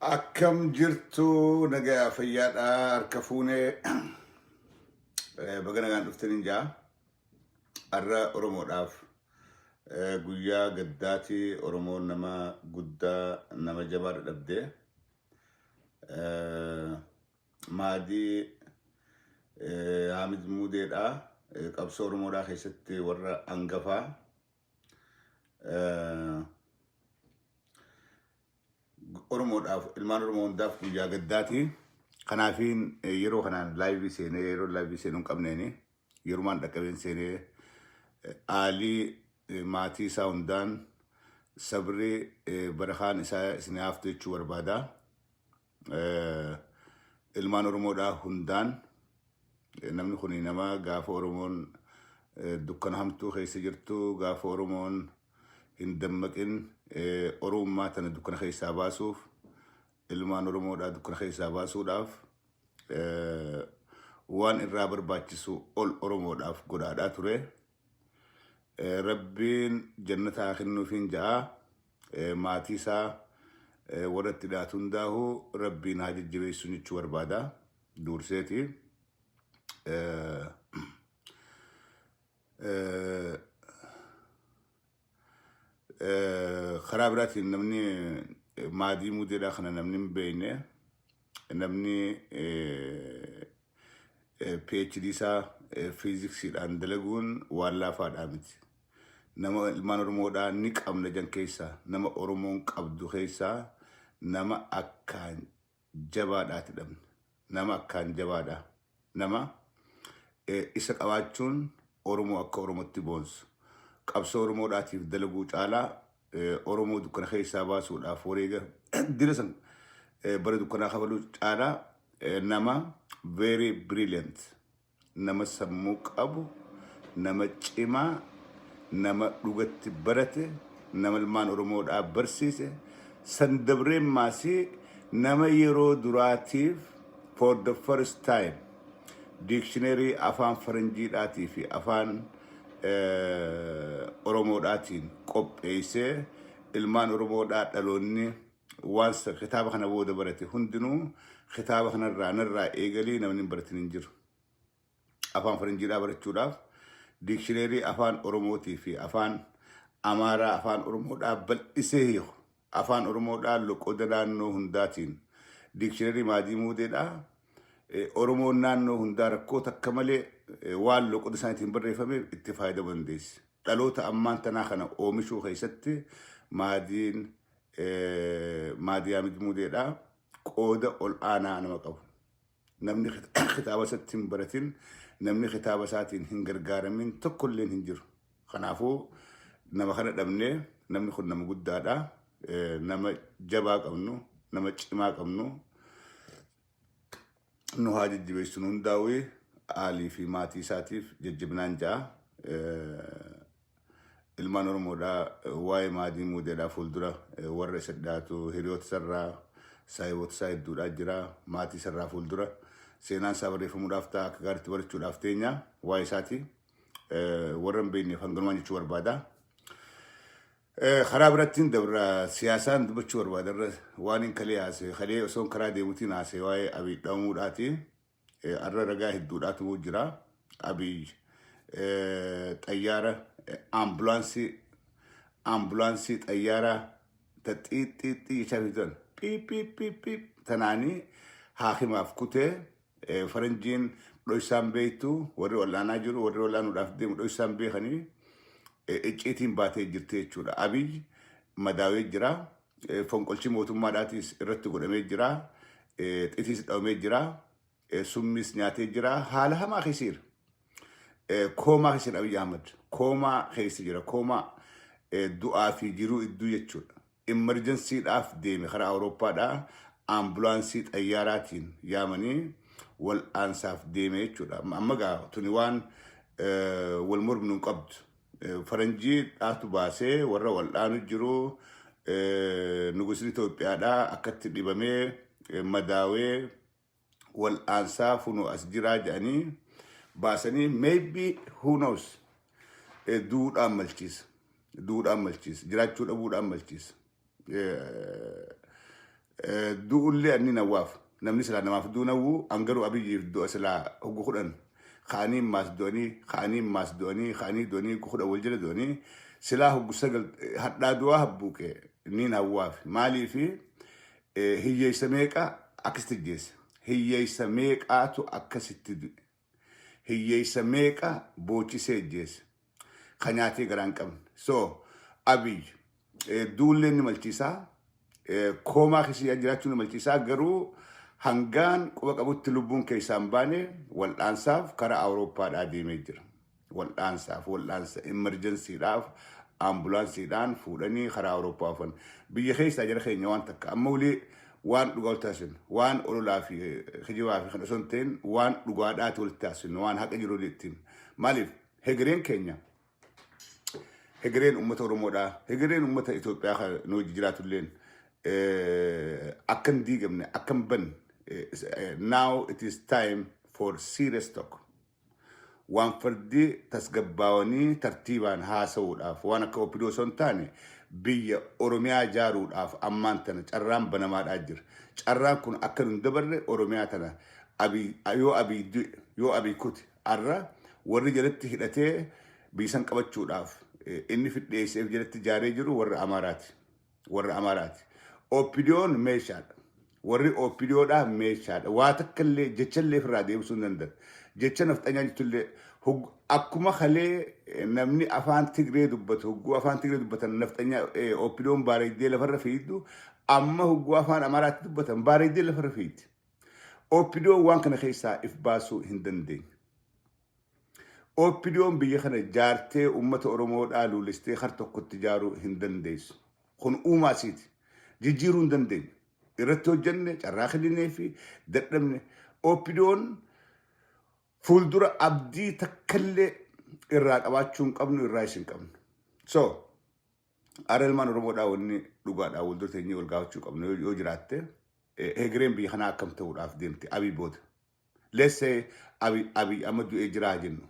Akkam jirtu? Nagaa fayyaadha? Harka fuunee, baga nagaan dhuftaniin jaa. Har'a Oromoodhaaf guyyaa gaddaati. Oromoon nama guddaa, nama jabaa dadhabde. Maadii Haamid Muudeedha. Qabsoo Oromoodhaa keessatti warra hangafaa. Oromoodhaaf, ilmaan Oromoo hundaaf guyyaa gaddaati. Kanaafiin yeroo kanaan live seenee, yeroo live seenuu hin qabneeni yerumaan dhaqqabeen seenee aalii maatii isaa hundaan sabri barakaan isaa isin haaftu jechuu barbaada. Ilmaan Oromoodhaa hundaan namni kun nama gaafa Oromoon dukkana hamtuu keessa jirtu, gaafa Oromoon hin dammaqin, Oromummaa tana dukkana keessaa baasuuf, ilmaan Oromoodhaa dukkana keessaa baasuudhaaf waan irraa barbaachisu ol Oromoodhaaf godhaadhaa ture. Rabbiin jannata haa kennuufiin ja'a. Maatii isaa, warra itti dhiyaatu hundaahu Rabbiin haa jajjabeessu jechuu barbaada. Duurseeti. Karaa biraatiin namni Maadii Muudeedhaa kana namni hin beekne, namni PhD isaa fiiziksiidhaan dalaguun waan laafaadhaa miti. Nama ilmaan Oromoodhaa ni qabna jan keessaa, nama Oromoon qabdu keessaa nama akkaan jabaadhaati dhabne. Nama akkaan jabaadha. Nama isa qabaachuun Oromoo akka Oromootti boonsu. Qabsoo Oromoodhaatiif dalaguu caalaa Oromoo dukkana keessaa baasuudhaaf wareega dira san bara dukkanaa kafaluu caalaa, nama very brilliant, nama sammuu qabu, nama cimaa, nama dhugatti barate, nama ilmaan Oromoodhaa barsiise, san dabreen maasii nama yeroo duraatiif, for the first time, dictionary afaan faranjiidhaatii fi afaan Oromoodhaatiin qopheessee, ilmaan Oromoodhaa dhaloonni waan kitaaba kana booda barate hundinuu kitaaba kanarraa narraa eegalii namni hin baratin hin jiru. Afaan faranjiidhaa barachuudhaaf dictionary afaan Oromootii fi afaan Amaaraa afaan Oromoodhaa bal'isee hiiku, afaan Oromoodhaa loqoda naannoo hundaatiin dictionary Maadii Muudeedhaa, Oromoon naannoo hundaa rakkoo takka malee waan loqoda isaaniitiin barreeffameef itti fayyadamuu dandeessi. Dhaloota ammaan tanaa kana oomishuu keessatti Maadiin Maadii Haamid Muudeedhaa qooda ol aanaa nama qabu. Namni kitaaba isaatti hin baratin, namni kitaaba isaatiin hin gargaaramin tokkolleen hin jiru. Kanaafuu nama kana dhabnee, namni kun nama guddaadha. Nama jabaa qabnu, nama cimaa qabnu, nu haa jajjabeessu. Nu hundaa'u aalii fi maatii isaatiif jajjabinaan ja'a. Ilmaan Oromoodhaa waa'ee Maadii Muudeedhaa fuuldura warra isa dhiyaatu, hiriyoota isarraa, saahiboota isaa hedduudhaa jira. Maatii isarraa fuuldura seenaan isaa barreeffamuudhaaf ta'a, akka gaariitti barachuudhaaf teenya waa'ee isaati. Warra hin beekneef hanganumaan jechuu barbaada. Karaa birattiin dabra, siyaasaan dubbachuu barbaada. Irra waan hin kalee haasee, kalee osoon karaa deemuutiin haasee, waa'ee Abiy dhabamuudhaati. Arra ragaa hedduudhaatu jira. Abiy xayyaara ambulaansii xayyaara ta xiixxiixxii jechaa fi turan, piip piip piip piip tanaanii haakimaaf kutee, faranjiin dhoysaan beektu, warri wal'aanaa jiru, warri wal'aanuudhaaf deemu dhoysaan beekanii icciitiin baatee jirti jechuudha. Abiy madaawee jira. Fonqolchi mootummaadhaatis irratti godhamee jira. Xitiis dhawamee jira. Summis nyaatee jira. Haala hamaa keessa jira. Koomaa keessa jira Abiy Ahmad. Koomaa keessa jira. Koomaa du'aa fi jiruu idduu jechuudha. Emergencyidhaaf deeme karaa Awurooppaadhaa ambulaansii xayyaaraatiin yaamanii wal'aansaaf deeme jechuudha. Amma gaa tuni waan wal mormnu hin qabdu. Faranjii dhaatu baasee warra wal'aanu jiru. Nugusni Itoophiyaadhaa akkatti dhibamee madaawee wal'aansaa funoo as jiraa jedhanii baasanii, maybe, who knows, duudhaan malchiisa. Duudhaan malchiisa. Jiraachuu dhabuudhaan malchiisa. Du'ullee anni nawwaaf. Namni silaa namaaf du'u nawwu, an garuu Abiyyiif du'a. Silaa hoggu 10 ka'anii maas du'anii, ka'anii maas du'anii, ka'anii du'anii, hoggu 10 wal jala du'anii, silaa hoggu 9 hadhaa du'aa habbuuqe niin hawwaaf. Maaliifi? Hiyyeessa meeqa akkasitti ajjeese? Hiyyeessa meeqaatu akkasitti du'e? Hiyyeessa meeqa boochisee ajjeese? Ka nyaatee garaa hin qabne. So Abiy duullee ni malchiisaa, koomaa keessa jiraachuu ni malchiisaa, garuu hangaan quba qabutti lubbuun keessaa hin baane. Wal'aansaaf karaa Awurooppaadhaa deemee jira. Wal'aansaaf, wal'aansa emergency dhaaf ambulaansiidhaan fuudhanii karaa Awurooppaa oofan. Biyya keessaa jara keenya, waan takka amma walii waan dhugaa wal taasisnu, waan ololaa fi kijibaa fi kan osoo hin ta'in, waan dhugaadhaati walitti taasisnu, waan haqa jiru ittiin. Maaliif? Hegereen keenya, hegereen uummata Oromoodhaa, hegereen uummata Itoophiyaa kan nu wajji jiraatulleen akka hin diigamne, akka hin banne, now it is time for serious talk. Waan fardi tasgabbaawanii tartiibaan haasa'uudhaaf, waan akka OPDO osoo hin taane, biyya Oromiyaa ijaaruudhaaf ammaan tana carraan banamaadhaa jira. Carraan kun akka nun dabarre. Oromiyaa tana Abiy yoo Abiy du'e, yoo Abiy kute, arra warri jalatti hidhatee biyya san qabachuudhaaf inni fidheesseef jalatti ijaaree jiru warra Amaaraati. Warra Amaaraati. OPDOn meeshaadha. Warri OPDOdhaa meeshaadha. Waa takka illee, jecha illee ofirraa deebisuu hin danda'an. Jecha nafxanyaa jettullee akkuma kalee namni afaan Tigree dubbatu, hogguu afaan Tigree dubbatan nafxanyaa OPDOn baareeddee lafarra fiigdu, amma hogguu afaan Amaaraatti dubbatan baareeddee lafarra fiigdi. OPDOn waan kana keessaa if baasuu hin dandeenye. OPDOn biyya kana jaartee uummata Oromoodhaa luulistee har tokkotti ijaaruu hin dandeessu. Kun uumaa isiiti. Jijjiiruu hin dandeenye. Irratti hojjenne, carraa kenninee fi dadhabne. OPDOn fuuldura abdii takkallee irraa qabaachuu hin qabnu, irraa isin qabnu. So, ara ilmaan Oromoodhaa, wanni dhugaadhaa wal dura teenyee wal gaafachuu qabnu yoo jiraatte, hegereen biyya kanaa akkam ta'uudhaaf deemte Abiy booda? Let's say Abiy amma du'ee jiraa jennu.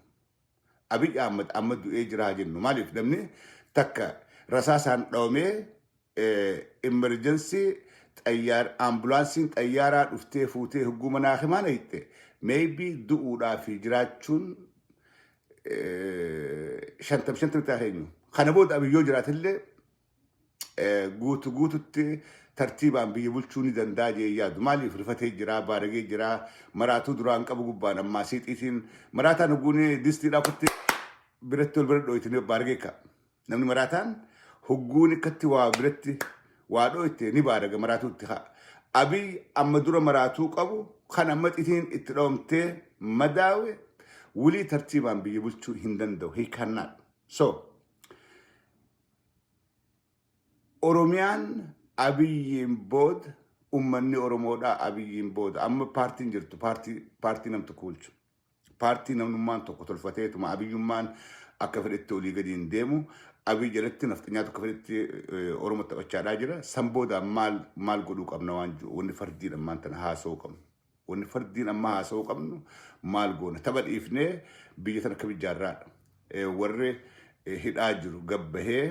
Abiy Ahmad amma du'ee jiraa jennu. Maaliif? Namni takka rasaasaan dhawamee emergency xayyaar ambulaansiin xayyaaraa dhuftee fuutee hogguu manaa himaan hiitte, maybe du'uudhaa fi jiraachuun 50-50 ta'aa eenyu. Kana booda Abiy yoo jiraatillee guutu guututti tartiibaan biyya bulchuu ni danda'a jee yaadu. Maaliif? Rifatee jira, baaragee jira, maraatuu duraan qabu gubbaan ammaa siixiitiin maraataan hogguun distiidhaa kutti biratti ol bira dhooyte baaragee ka'a. Namni maraataan hogguun akkatti waa biratti waa dhooyte ni baaraga, maraatuutti ka'a. Abiy amma dura maraatuu qabu kan amma xitiin itti dhawamtee madaawe wulii tartiibaan biyya bulchuu hin danda'u. He cannot. So, Oromiyaan Abiyyiin booda, uummanni Oromoodhaa Abiyyiin booda, amma paartiin jirtu paartii nam tokko bulchu. Paartii namnummaan tokko tolfateetuma Abiyyummaan akka fedhetti olii gadi hin deemu. Abiy jalatti nafxanyaa tokko fedhetti Oromoo taphachaadhaa jira. San booda maal maal godhuu qabna waan jiru wanni fardiin ammaan tana haasa'uu qabnu. Wanni fardiin amma haasa'uu qabnu, maal goona? Tapha dhiifnee biyya tana akkamitti ijaarraadha? Warri hidhaa jiru gabbahee,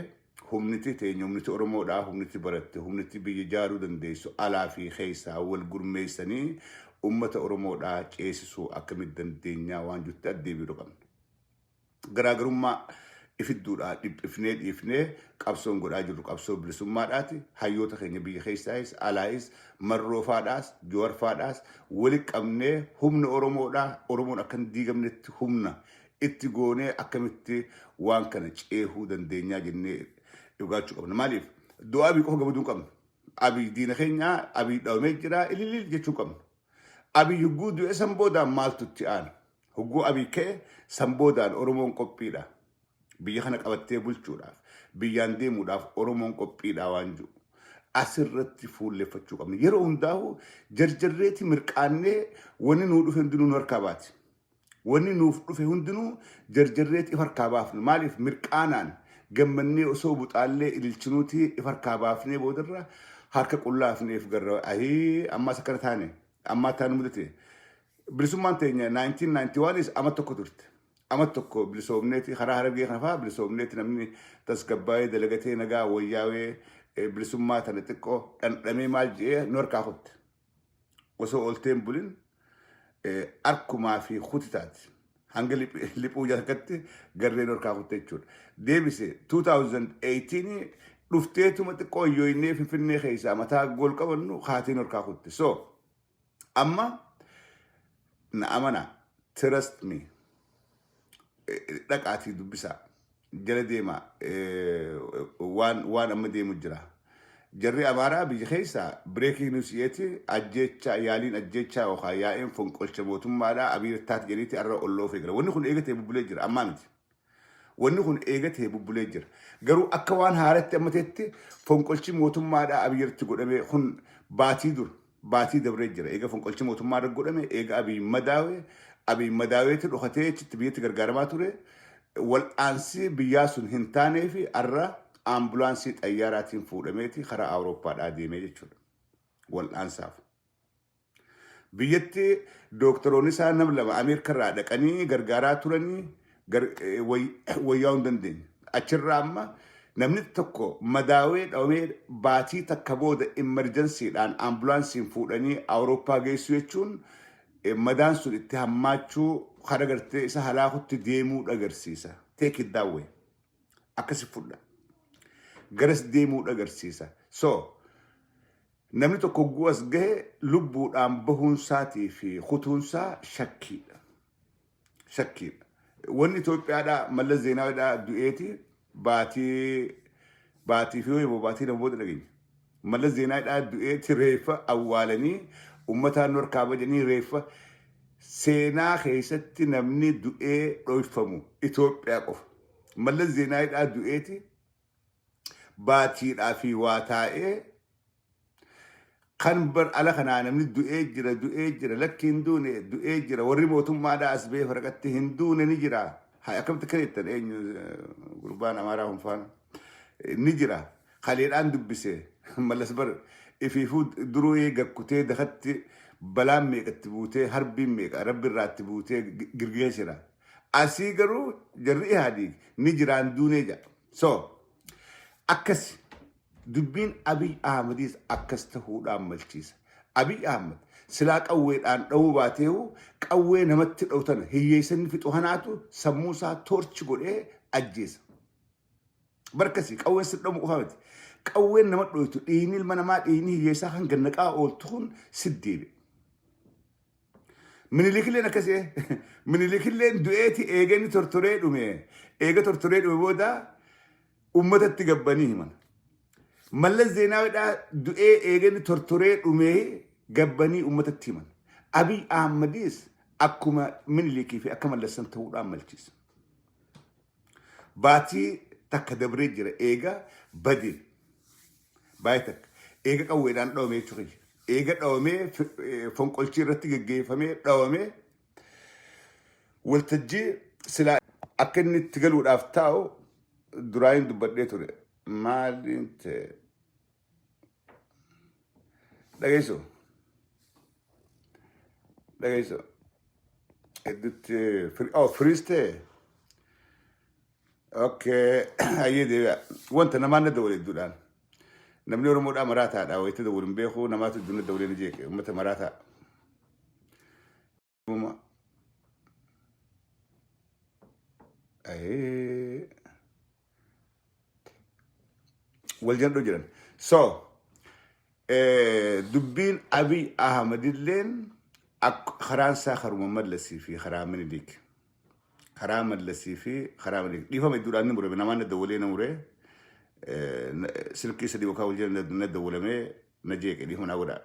humniti teenya, humniti Oromoodhaa, humniti baratte, humniti biyya ijaaruu dandeessu alaa fi keessaa wal gurmeessanii ummata Oromoodhaa ceesisuu akkamitti dandeenyaa waan jirti addeebiidhu qabna. Garaagarummaa ifidduudhaa dhiphifnee dhiifnee qabsoon godhaa jirru qabsoo bilisummaadhaati. Hayyoota keenya biyya keessaayis alaayis, Marroofaadhaas Jowarfaadhaas wali qabnee humna Oromoodhaa, Oromoon akka hin diigamnetti humna itti goonee akkamitti waan kana ceehuu dandeenyaa jennee dhugaachuu qabna. Maaliif? Du'a Abiy qofa gammaduu hin qabnu. Abiy diina keenya, Abiy dhawamee jira ililil jechuu qabnu. Abiy hogguu du'e san boodaan maaltu itti aana? Hogguu Abiy ka'e san boodaan Oromoon qophiidha. Biyya kana qabattee bulchuudhaaf, biyyaan deemuudhaaf Oromoon qophiidha waan jiru. Asirratti fuulleffachuu qabna. Yeroo hundaa'u jarjarreeti mirqaannee wanni nuu dhufe hundinuu nu harkaa baati. Wanni nuuf dhufe hundinuu jarjarreeti if harkaa baafnu. Maaliif? Mirqaanaan gammannee osoo buxaallee ililchinuuti if harkaa baafnee boodarra harka qullaafneef garra ahii ammaas akkana taane ammaa taanu mudate. Bilisummaan teenya 1991is ama tokko turte. Ama tokko bilisoomneeti karaa Harargee kana fa'aa bilisoomneeti, namni tasgabbaa'ee dalagatee nagaa wayyaawee Bilisummaa tana xiqqoo dhandhamee maal je'ee nu harkaa kutte. Osoo ooltee hin bulin arkumaa fi kuti taati. Hanga liphuu jalqatti garreen harkaa kutte jechuudha. Deebise 2018 dhufteetuma xiqqoo yooynee Finfinnee keessaa mataa gool qabannu kaateen harkaa kutte. So amma na amana, trust me, dhaqaatii dubbisaa, jala deema, waan amma deemu jira. Jarri Amaaraa biyya keessaa breaking news yeeti ajjeechaa, yaaliin ajjeechaa yookaan yaa'een fonqolcha mootummaadhaa Abiy taati jedhaniiti arra olloo eegala. Wanni kun eegatee bubbulee jira, ammaa miti. Wanni kun eegatee bubbulee jira. Garuu akka waan haaratti amma ta'etti fonqolchi mootummaadhaa Abiy irratti godhame kun baatii dur baatii dabree jira. Eega fonqolchi mootummaa irra godhame, eega Abiy madaawe, Abiy madaaweeti dhokatee achitti biyyatti gargaaramaa ture. Wal'aansi biyyaa sun hin taanee fi arra ambulaansii xayyaaraatiin fuudhameeti karaa Awurooppaadhaa deemee jechuudha. Wal'aansaaf. Biyyatti dooktoroonni isaa nam lama Ameerikarraa dhaqanii gargaaraa turanii wayyaa'uu hin dandeenye. Achirraa amma namni tokko madaawee dhawamee baatii takka booda emergencydhaan ambulaansiin fuudhanii Awurooppaa geessuu jechuun madaan sun itti hammaachuu kara gartee isa halaakutti deemuu agarsiisa. Take it that way. Akkasi fudha. Garas deemuu agarsiisa. So namni tokko hogguu as gahe lubbuudhaan bahuunsaatii fi kutuunsaa shakkiidha. Shakkiidha. Wanni Itoophiyaadhaa Mallas Zeenaawidhaa du'eeti baatii fi hoyiboo baatii 2 booda dhageenya. Mallas Zeenaawidhaa du'eeti reeffa awwaalanii uummataan nu harkaa bajanii reeffa. Seenaa keessatti namni du'ee dhoyfamu Itoophiyaa qofa. Mallas Zeenaawidhaa du'eeti baatiidhaa fi waa taa'ee kan bar ala kanaa namni du'ee jira, du'ee jira, lakki hin duune, du'ee jira, warri mootummaadhaa as ba'ee faraqatti hin duune, ni jira. Haa, akkamitti akka jettan eenyu gurbaan Amaaraa kun faana ni jira. Kaleedhaan dubbise Mallas bar ifiifuu duruu gakkutee dakatti balaan meeqatti buutee, harbiin meeqa rabbi irraatti buutee girgee jira. Asii garuu jarri Ihaadiig ni jiraan duunee jedha. So akkas dubbiin Abiy Ahmedis akkas ta'uudhaan malchiisa. Abiy Ahmed silaa qawweedhaan dha'uu baateehu qawwee namatti dha'u tana hiyyeessanni fixu hanaatu sammuu isaa torture godhee ajjeesa. Barkasii qawween si dhamu qofa miti. Qawween nama dhoytu, dhiigni ilma namaa, dhiigni hiyyeessaa kan gannaqaa ooltu kun si deebi'e. Minilikilleen akkasii, Minilikilleen du'eeti eega inni tortoree dhume, eega tortoree dhume booda uummatatti gabbanii himan. Mallas Zeenaawidhaa du'ee eega inni tortoree dhume gabbanii uummatatti himan. Abiy Ahmedis akkuma Minilikii fi akka Mallassan ta'uudhaan malchiisa. Baatii takka dabree jira eega badee. Baay'ee takka. Eega qawweedhaan dhawame jechuudha. Eega dhawamee fonqolchii irratti geggeeffamee dhawamee waltajjii silaa akka inni itti galuudhaaf taa'u duraayin dubbadhee ture. Maaliin ta'e? Dhageessu. Dhageessu. Hedduutti oh, freeze ta'e. Okay, hayyee deebi'a. Wanta namaan na dawale hedduudhaan. Namni Oromoodhaa maraataadha. Wayitti dawalu hin beeku. Namaatu hedduu na dawalee na jeeqe. Uummata maraataa. Uuma. Ayee. Wal jandhoo jiran. So, dubbiin Abiy Ahmedilleen karaan isaa karuma Mallasii fi karaa Minilik. Karaa Mallasii fi karaa Minilik. Dhiifama hedduudhaan ni murame. Namaan na dawwalee na muree. Silkii sadii yookaan wal jala na dawwalamee na jeeqe, dhiifama naa godhaa.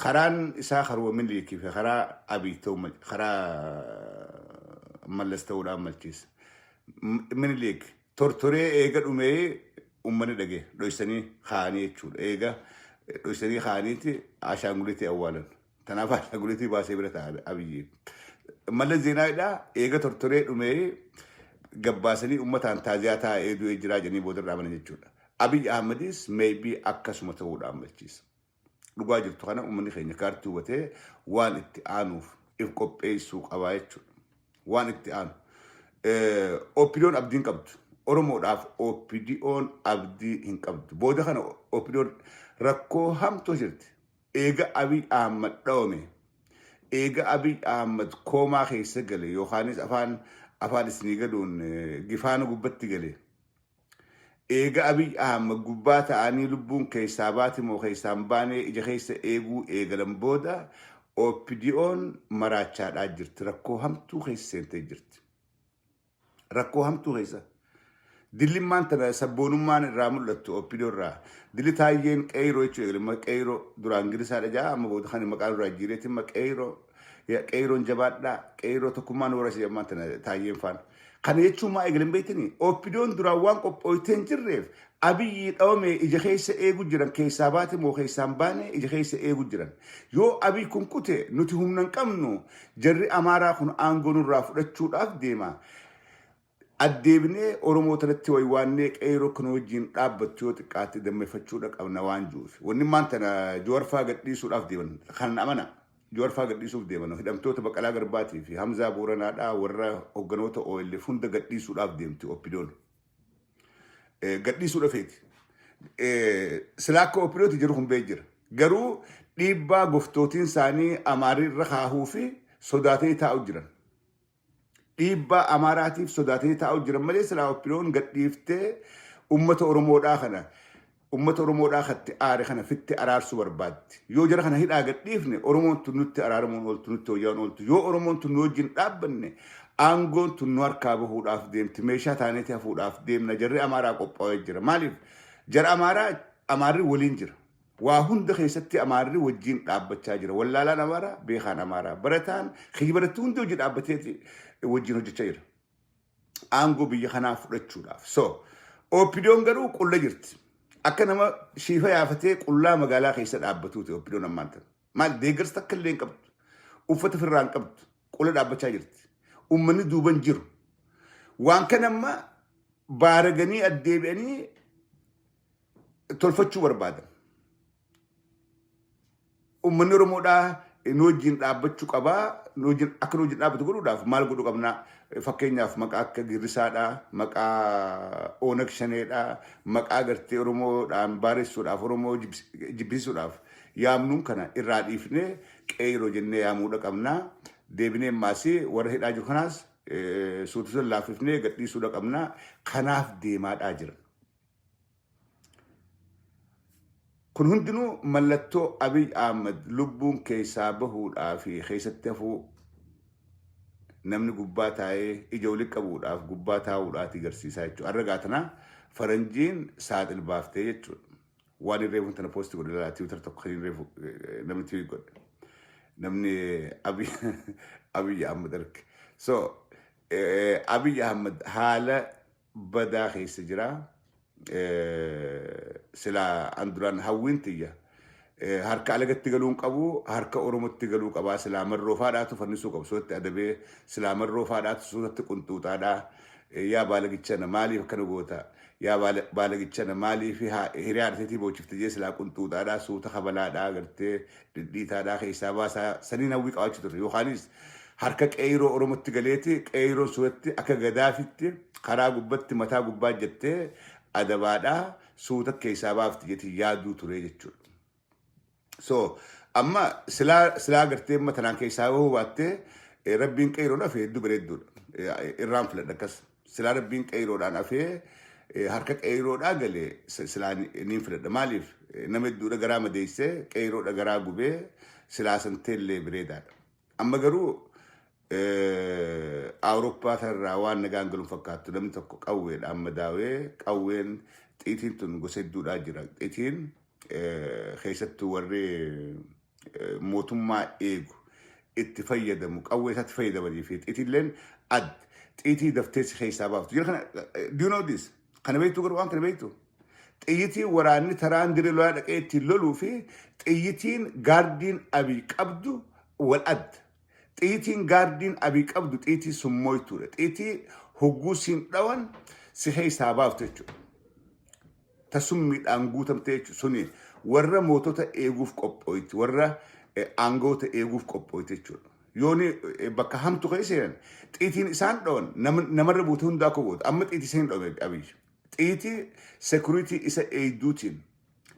Karaan isaa karuma Minilikii fi karaa Abiy ta'uu, karaa Mallas ta'uudhaan malchiisa. Minilik tortoree eega dhumee uummanni dhage dhoysanii kaa'anii jechuudha. Eega dhoysanii kaa'aniiti ashaanguliitii awwaalan. Kanaaf ashaanguliitii baasee bira ta'a Abiyyi. Mallas Zeenaawidhaa eega tortoree dhumee gabbaasanii uummataan taaziyaa taa'ee du'ee jiraa jedhanii boodarraa amanan jechuudha. Abiy Ahmedis maybe akkasuma ta'uudhaan malchiisa. Dhugaa jirtu kana uummanni keenya kaartii hubatee waan itti aanuuf if qopheessuu qabaa jechuudha. Waan itti aanu. OPDOn abdiin qabdu. Oromoodhaaf OPDOn abdii hin qabdu. Booda kana OPDOn rakkoo hamtuu jirti. Eega Abiy Ahmad dhawame, eega Abiy Ahmad koomaa keessa gale, yookaanis afaan isinii galuun gifaana gubbatti gale. Eega Abiy Ahmad gubbaa ta'anii lubbuun keessaa baate moo keessaan baanee ija keessa eeguu eegalan booda OPDOn maraachaadhaa jirti. Rakkoo hamtuu keessa seentee jirti. Rakkoo hamtuu keessa. Dillimmaan tana sabboonummaan irraa mul'attu OPDO irraa. Dilli taayyeen qeeyroo jechuu eegale. Amma qeeyroo duraan Girisaadha jaa, amma booda kan maqaan irraa jijjiireetti amma qeeyroo. Qeeyroon jabaadhaa, qeeyroo tokkummaan warra ishee ammaan tana taayyeen faan. Kana jechuun maa eegale hin beektanii? OPDOn duraan waan qophooytee hin jirreef Abiyyi dhawame ija keessa eegu jiran, keessaa baate moo keessaan baane ija keessa eegu jiran. Yoo Abiy kun kute nuti humna hin qabnu, jarri Amaaraa kun aangoo nurraa fudhachuudhaaf deema. Addeebinee Oromoo tanatti waywaannee qeeyroo kana wajjin dhaabbattu yoo xiqqaatte dammeeffachuudha qabna waan jiruuf. Wanni maan tana Jawarfaa gadhiisuudhaaf deeman kan amana. Jawarfaa gadhiisuuf deeman, hidhamtoota Baqalaa Garbaatii fi Hamzaa Booranaadhaa, warra hogganoota OLF hunda gadhiisuudhaaf deemti OPDOn. Gadhiisuu dhafeeti. Silaa akka OPDOti jiru kun bee jira. Garuu dhiibbaa goftootiin isaanii Amaarii irra kaahuu fi sodaatanii taa'u jiran. Dhiibbaa Amaaraatiif sodaatanii taa'u jiran malee silaa OPDOn gadhiiftee uummata Oromoodhaa kana, uummata Oromoodhaa katti aare kana fitti araarsuu barbaaddi. Yoo jara kana hidhaa gadhiifne Oromoon tun nutti araaramuun ooltu, nutti hoyyaan ooltu. Yoo Oromoon tun nu wajjin dhaabbanne aangoon tun nu harkaa bahuudhaaf deemti. Meeshaa taaneeti hafuudhaaf deemna. Jarri Amaaraa qophaa'ee jira. Maaliif? Jara Amaaraa Amaarri waliin jira. Waa hunda keessatti Amaarri wajjin dhaabbachaa jira. Wallaalaan Amaaraa, beekaan Amaaraa, barataan, kiyyi baratti hundi hojii dhaabbateeti wajjin hojjechaa jira. Aangoo biyya kanaa fudhachuudhaaf. So, OPDOn garuu qulla jirti. Akka nama shiifa yaafatee qullaa magaalaa keessa dhaabbatuuti OPDOn ammaan tana. Maal, deeggarsa takka illee hin qabdu. Uffata ofirraa hin qabdu. Qulla dhaabbachaa jirti. Uummanni duuban jiru. Waan kana amma baaraganii addeebi'anii tolfachuu barbaadan. Uummanni Oromoodhaa nu wajjin dhaabbachuu qabaa. Nu wajjin akka nu wajjin dhaabbatu godhuudhaaf maal godhuu qabnaa? Fakkeenyaaf maqaa akka Girrisaadhaa, maqaa Oonag Shaneedhaa, maqaa gartee Oromoodhaan baaressuudhaaf, Oromoo jibbisiisuudhaaf yaamnuun kana irraa dhiifnee qeeyroo jennee yaamuudha qabnaa. Deebinee maasii warra hidhaa jiru kanaas suuta laaffifnee gadhiisuudha qabnaa. Kanaaf deemaadhaa jiran. Kun hundinuu mallattoo Abiy Ahmad lubbuun keessaa bahuudhaa fi keessatti hafuu, namni gubbaa taa'ee ija wali qabuudhaaf gubbaa taa'uudhaati agarsiisaa jechuudha. Har'a gaatanaa faranjiin saaxil baaftee jechuudha. Waan hin reefuun tana post godhe laalaa, Twitter tokko kan hin reefu namni tweet godhe. Namni Abiy Ahmad arge. So Abiy Ahmad haala badaa keessa jira. Silaa an duraan hawwiin tiyya harka alagatti galuun qabu, harka Oromotti galuu qabaa. Silaa marroo faadhaatu fannisuu qabu, suutatti adabee, silaa marroo faadhaatu suutatti qunxuuxaadhaa, yaa baalagichana maaliif akkana goota, yaa baalagichana maaliif hiriyaa haadhateetii boochifte jee, silaa qunxuuxaadhaa suuta kabalaadhaa gartee dhidhiitaadhaa keessaa baasaa saniin hawwii qabaachuu ture. Yookaanis harka qeeyroo Oromotti galeeti qeeyroon suutatti akka Gadaafitti karaa gubbatti mataa gubbaa jettee adabaadhaa suuta keessaa baafti jetti yaaduu ture jechuudha. So amma silaa gartee amma tanaan keessaa bahuu baattee rabbiin qeeyroon hafe hedduu bareedduudha. Irraan filadha akkas. Silaa rabbiin qeeyroodhaan hafee harka qeeyroodhaa galee silaa niin filadha. Maaliif, nama hedduudha garaa madeessee, qeeyroodha garaa gubee, silaa santeellee bareedaadha. Amma garuu Awurooppaa kanarraa waan nagaan galuun fakkaattu. Namni tokko qawweedhaan madaawee, qawween xiitiin tun gosa hedduudhaa jira. Xiitiin keessattuu warri mootummaa eegu itti fayyadamu, qawwee isaatti fayyadamanii fi xiitiilleen adda. Xiitii daftee si keessaa baaftu. Jira kana, do you know this? Kana beektu garuu, waan kana beektu? Xiyyitiin waraanni taraan dirree lolaa dhaqee ittiin loluu fi xiyyitiin gaardiin Abiy qabdu wal adda. Xiyitiin gaardiin Abiy qabdu xiyitii summooytuudha. Xiyitii hogguu siin dhawan si keessaa baaftu jechuudha. Ta summiidhaan guutamte jechuudha. Suni warra mootota eeguuf qophooyti. Warra aangoota eeguuf qophooyti jechuudha. Yooni bakka hamtu keessa seenan xiitiin isaan dhowan namarra buute hundaa akka gootu. Amma xiitii isaan dhowame Abiyyi. Xiitii security isa eegduutiin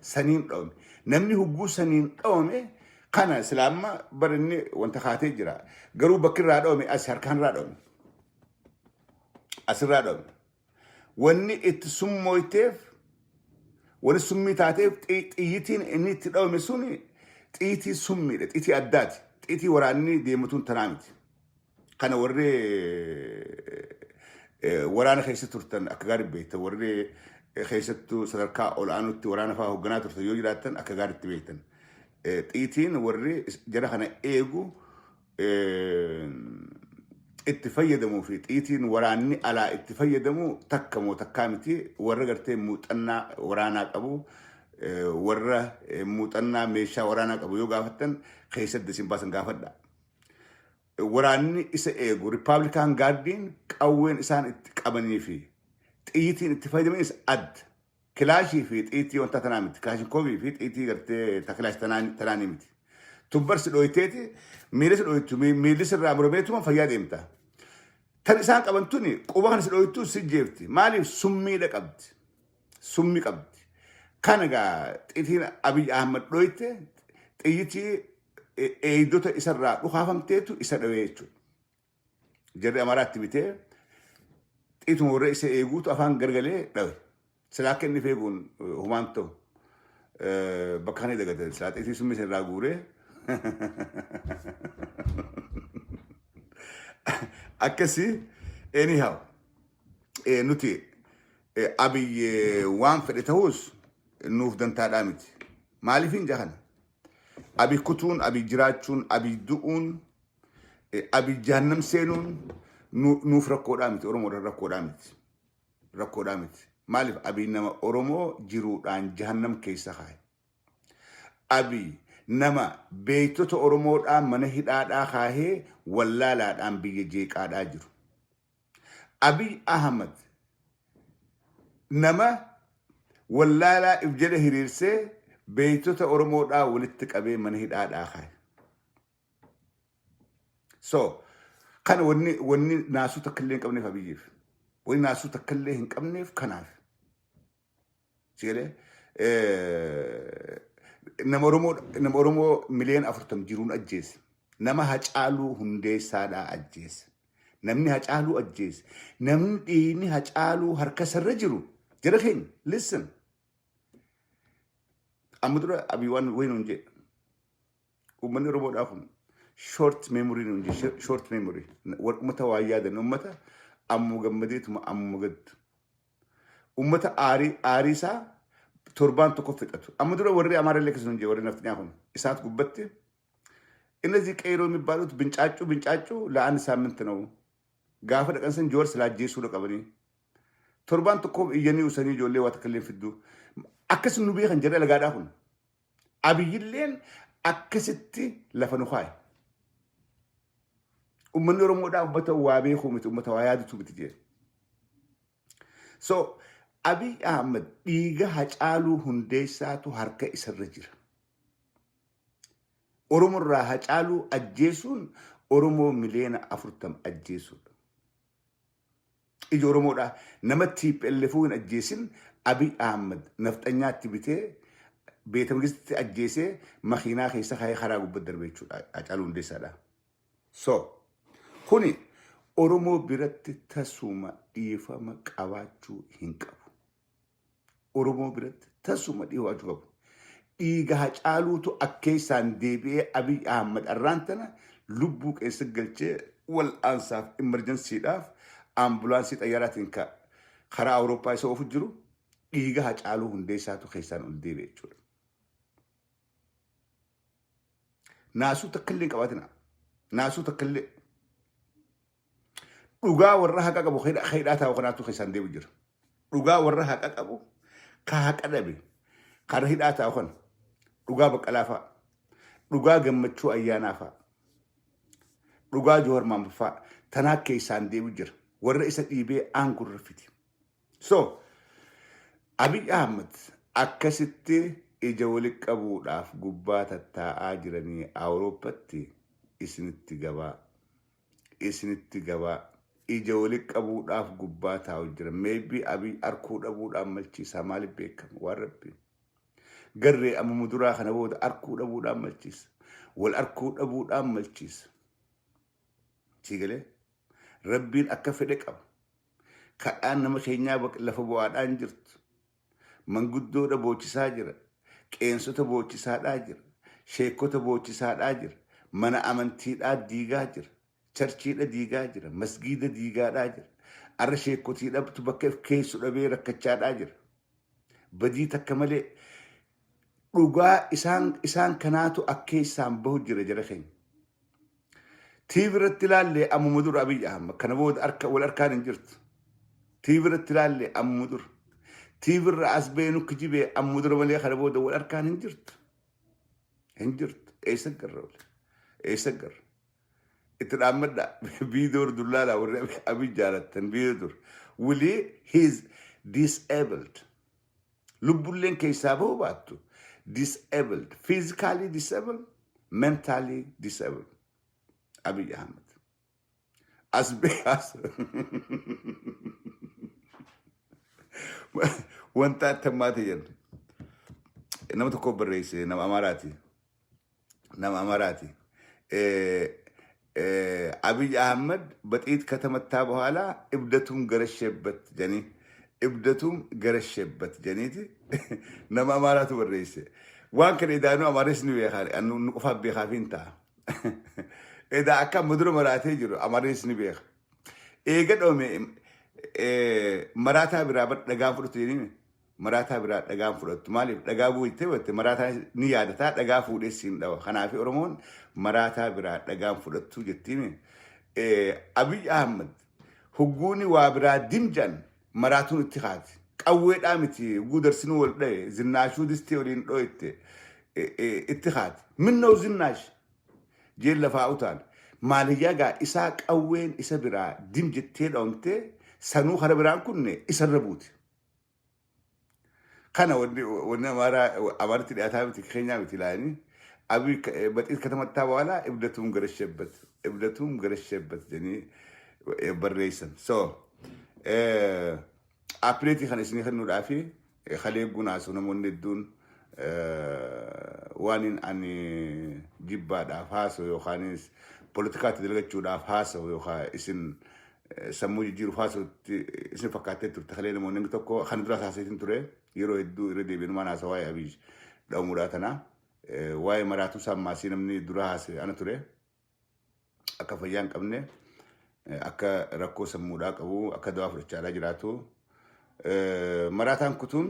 saniin dhowame. Namni hugguu saniin dhowame kana sila amma bara inni wanta kaatee jira. Garuu bakki irraa dhowame as harkaan irraa dhowame. Asirraa dhowame. Wanni itti summooyteef, wanni summii taateef, xiyyitiin inni itti dhawame suni xiyitii summiidha. Xiyitii addaati. Xiyitii waraanni deematuun tanaa miti. Kana warri waraana keessa turtan akka gaarii beektan, warri keessattuu sadarkaa ol'aanutti waraana fa'aa hoogganaa turtan yoo jiraattan akka gaariitti beektan. Xiyitiin warri jara kana eegu itti fayyadamuu fi xiyitiin waraanni alaa itti fayyadamu takka moo takkaa miti. Warra gartee muuxannaa waraanaa qabu, warra muuxannaa meeshaa waraanaa qabu yoo gaafattan keessatti isin baasan gaafadha. Waraanni isa eegu Republican Guardiin qawween isaan itti qabanii fi xiyyitiin itti fayyadamanis adda. Kilaashii fi xiyitii wanta tanaa miti. Kilaashinkoovii fi xiyitii gartee ta kilaash tanaanii miti. Tubbarsi dhooyteeti miila si dhooytu, miilli sirraa murameetuma fayyaa deemta. Tan isaan qaban tuni quba kana si dhooytu si jeefti. Maaliif? Summiidha qabdi. Summi qabdi. Kana gaa xiyitiin Abiy Ahmad dhooyte xiyyitii eegdota isarraa dhukaafamteetu isa dhawee jechuudha. Jarri Amaaraatti bitee xiituma warra isa eeguutu afaan gargalee dhawe. Silaa akka inni feeguun humaan ta'u bakka kana dagate silaa xiitii summii isa irraa guuree akkasii. Anyhow, nuti Abiy waan fedhe ta'us nuuf dantaadhaa miti. Maaliif hin jahan? Abiy kutuun, Abiy jiraachuun, Abiy du'uun, Abiy jahannam seenuun nuuf rakkoodhaa miti. Oromoodhaan rakkoodhaa miti. Rakkoodhaa miti. Maaliif? Abiy nama Oromoo jiruudhaan jahannam keessa kaa'e. Abiy nama beektota Oromoodhaan mana hidhaadhaa kaahee wallaalaadhaan biyya jeeqaadhaa jiru. Abiy Ahmad nama wallaalaa if jala hiriirsee beektota Oromoodhaa walitti qabee mana hidhaadhaa kaa'e. So kana wanni naasuu takka illee hin qabneef Abiyyiif. Wanni naasuu takka illee hin qabneef kanaaf. Sigalee nama Oromoo miliyoona 40 jiruun ajjeese. Nama Hacaaluu Hundeessaadhaa ajjeese. Namni Hacaaluu ajjeese. Namni dhiigni Hacaaluu harka isarra jiru. Jara keenya, listen. Amma dura Abiy waan wayi nuun jedhe. Uummanni Oromoodhaa kun short memory nuun jedhe, short memory. Uummata waa yaadan, uummata ammuma gammadeetuma ammuma gaddu. Uummata aarii aarii isaa torbaan tokko fixatu. Amma dura warri Amaara illee akkasuma jedhe, warri nafxinyaa kun isaat gubbatti. እነዚህ ቄሮ የሚባሉት ብንጫጩ ብንጫጩ ለአንድ ሳምንት ነው። Gaafa dhaqan san Joowar silaa ajjeesuu qabanii. Torbaan tokko iyyanii usanii ijoollee waa takka illee fidduu. Akkas nu beekan jedha lagaadhaa kun. Abiyyilleen akkasitti lafa nu kaaye. Uummanni Oromoodhaa uummata waa beekuu miti, uummata waa yaadatu miti jee. So Abiy Ahmed dhiiga Hacaaluu Hundeessaatu harka isarra jira. Oromoo irraa Hacaaluu ajjeesuun Oromoo miliyoona 40 ajjeesuudha. Ija Oromoodhaa nama TPLF hin ajjeesin Abiy Ahmed nafxanyaatti bitee beeta mangistitti ajjeesee makiinaa keessa kaa'ee karaa gubbatti darbe jechuudha Hacaaluu Hundeessaadha. So kuni Oromoo biratti tasuma dhiifama qabaachuu hin qabu. Oromoo biratti tasuma dhiifachuu qabu. Dhiiga Hacaaluutu akkeessaan deebi'ee Abiy Ahmad arraan tana lubbuu keessa galchee wal'aansaaf emergencydhaaf ambulaansii xayyaaraatiin karaa Awurooppaa isa oofu jiru dhiiga Hacaaluu Hundeessaatu keessaan ol deebi'e jechuudha. Naasuu takka illee hin qabaatina. Naasuu takka illee. Dhugaa warra haqa qabu hidhaa taa'u kanaatu keessaan deebi'u jira. Dhugaa warra haqa qabu ka haqa dhabe karaa hidhaa taa'u kana, dhugaa Baqqalaa fa'a, dhugaa Gammachuu Ayyaanaa fa'a, dhugaa Joowar Mahammad fa'a tanaa keessaan deebi'u jira. Warra isa dhiibee aangurra fiti. So Abiy Ahmed akkasitti ija walitti qabuudhaaf gubbaa tattaa'aa jiranii Awurooppatti. Isinitti gabaa. Isinitti gabaa. Ija wali qabuudhaaf gubbaa taa'u jira. Maybe Abiy arkuu dhabuudhaan malchiisaa, maaliif beekama waan rabbi. Garree amma muduraa kana booda arkuu dhabuudhaan malchiisa. Wal arkuu dhabuudhaan malchiisa. Sii galee? Rabbiin akka fedhe qaba. Kadhaan nama keenyaa lafa bu'aadhaan jirtu. Manguddoodha boochisaa jira. Qeensota boochisaadhaa jira. Sheekota boochisaadhaa jira. Mana amantiidhaa diigaa jira. Charchiidha diigaa jira. Masgiida diigaadhaa jira. Arra sheekotiidhabtu bakka if keessu dhabee rakkachaadhaa jira. Badii takka malee dhugaa isaan kanaatu akkeessaan bahu jira jara keenya. TV irratti ilaallee ammuma dura Abiy Ahmad kana booda harka wal harkaan hin jirtu. TV irratti ilaallee ammuma dura. TV irra as bahee nu kijibee ammuma dura malee kana booda wal harkaan hin jirtu. Hin jirtu. Eessa garra wal? Eessa garra? Itti dhaammadha. Viidiyoo dullaalaa warri Abiy jaalattan viidiyoo dur. Wilii he is disabled. Lubbulleen keessaa bahuu baattu. Disabled. Physically disabled. Mentally disabled. Abiy Ahmed. As as wanta attammaa ta'e jenna. Nama tokko barreesse, nama Amaaraati. Nama Amaaraati. አብይ አህመድ በጥይት ከተመታ በኋላ እብደቱም ገረሸበት ጀኒ እብደቱም ገረሸበት ጀኒቲ nama Amaaraatu barreesse. Waan kana idaanuu Amaaris ni beekaa, nu qofaaf beekaaf hin ta'a. Edaa akka amma dura maraatee jiru Amaaris ni beeka. Eega dhoome maraataa biraa bar dhagaa fudhatu jedhanii maraataa biraa dhagaan fudhattu. Maaliif dhagaa buutee batte maraataa ni yaadataa dhagaa fuudhee siin dhawa. Kanaaf Oromoon maraataa biraa dhagaan fudhattu jettiin. Abiy Ahmed hugguuni waa biraa dimjan maraatuun itti kaati. Qawweedhaa miti hugguu darsinuu wal dhaye zinnaashuu distee waliin dho'ette itti kaati. Minnoo zinnaash jeen lafaa utaal. Maaliyyaa gaa isaa qawween isa biraa dim jettee dhawamtee sanuu kara biraan kunne isarra buute. Kana wanni Amaaraa Amaaritti dhiyaataa miti, keenyaa miti ilaanii. Abiy በጥይት ከተመታ በኋላ እብደቱም ገረሸበት እብደቱም ገረሸበት jedhanii barreessan. So update kana isinii kennuudhaaf kalee gunaasuu namoonni hedduun waan ani jibbaadhaaf haasa'u yookaanis poolitikaatti dalagachuudhaaf haasa'u yookaan isin sammuu jijjiiruuf haasa'utti isin fakkaattee turte. Kalee namoonni tokko kan dura haasa'iin ture, yeroo hedduu irra deebiinumaan haasa waa'ee Abiy dha'umuudhaa tana waa'ee maraatuu sammaasii namni dura haasa'e ana ture, akka fayyaa hin qabne, akka rakkoo sammuudhaa qabu, akka dawaa fudhachaadhaa jiraatu. Maraataan kutuun,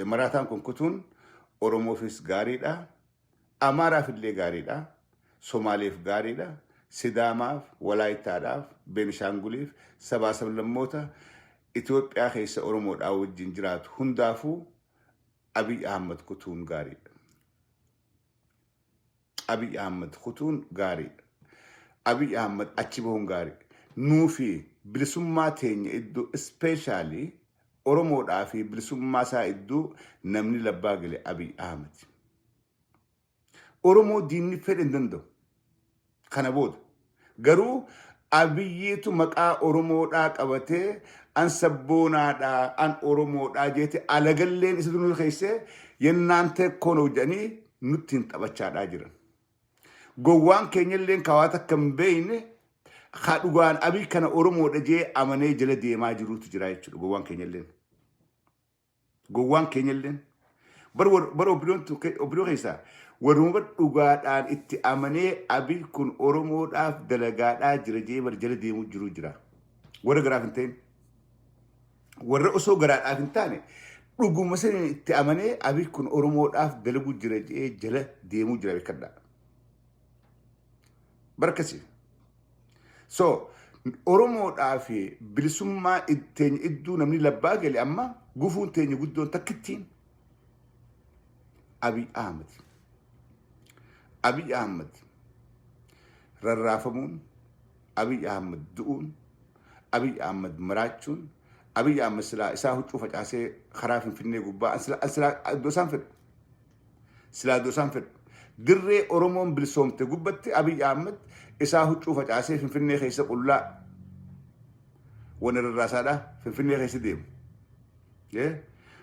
maraataan kun kutuun Oromoofis gaariidha. Amaaraaf illee gaariidha. Somaaleef gaariidha. Sidaamaaf, Walaayittaadhaaf, Beenishaanguliif, sabaa sablammoota Itoophiyaa keessa Oromoodhaa wajjin jiraatu hundaafuu Abiy Ahmad kutuun gaariidha. Abiy Ahmad kutuun gaariidha. Abiy Ahmad achi bahuun gaariidha. Nuufi bilisummaa teenya iddoo, especially Oromoodhaa fi bilisummaa isaa iddoo namni labbaa gale Abiy Ahmad. Oromoo diinni fedhe hin danda'u. Kana booda. Garuu Abiyyiitu maqaa Oromoodhaa qabatee an sabboonaadhaa an Oromoodhaa jeete alagalleen isa nu keessee yennaan teekkoon jedhanii nutti hin taphachaadhaa jiran. Gowwaan keenyalleen kaawaa takka hin beekne haa dhugaan Abiy kana Oromoodha jee amanee jala deemaa jirutu jira jechuudha gowwaan keenyalleen. Gowwaan keenyalleen. Bar obbiloo keessaa warruma dhugaadhaan itti amanee Abiy kun Oromoodhaaf dalagaadhaa jira jee bar jala deemuu jiru jira. Warra garaaf hin ta'in. Warra osoo garaadhaaf hin taane dhuguma saniin itti amanee Abiy kun Oromoodhaaf dalaguu jira jee jala deemuu jira, beekadhaa. Barkasi. So Oromoodhaa fi bilisummaa teenya iddoo namni labbaa gale amma gufuun teenya guddoon takkittiin Abiy Ahmed. Abiy Ahmed rarraafamuun, Abiy Ahmed du'uun, Abiy Ahmed maraachuun, Abiy Ahmed silaa isaa huccuu facaasee karaa Finfinnee gubbaa an silaa iddoo isaan fedhu. Silaa iddoo isaan fedhu. Dirree Oromoon bilisoomte gubbatti Abiy Ahmed isaa huccuu facaasee Finfinnee keessa qullaa wan irraasaadha Finfinnee keessa deemu.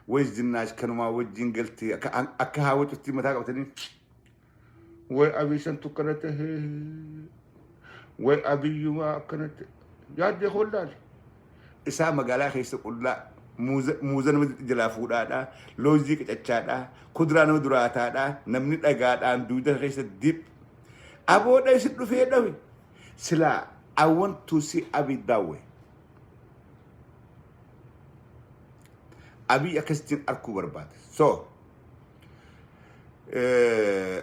Wayi Zinnaash kanumaa wajjin galtee akka haawwacutti mataa qabatanii, way Abiy santu akkana tahe, way Abiyyumaa akkana ta'e yaaddee hollaale. Isaa magaalaa keessa qullaa muuza nama jalaa fuudhaadha, loozii qicachaadha, kuduraa nama duraataadha, namni dhagaadhaan duuda keessa dip. Aboodha isin dhufee dhawe. Silaa I want to see Abiy that way. Abiy akkasittiin arkuu barbaada. So,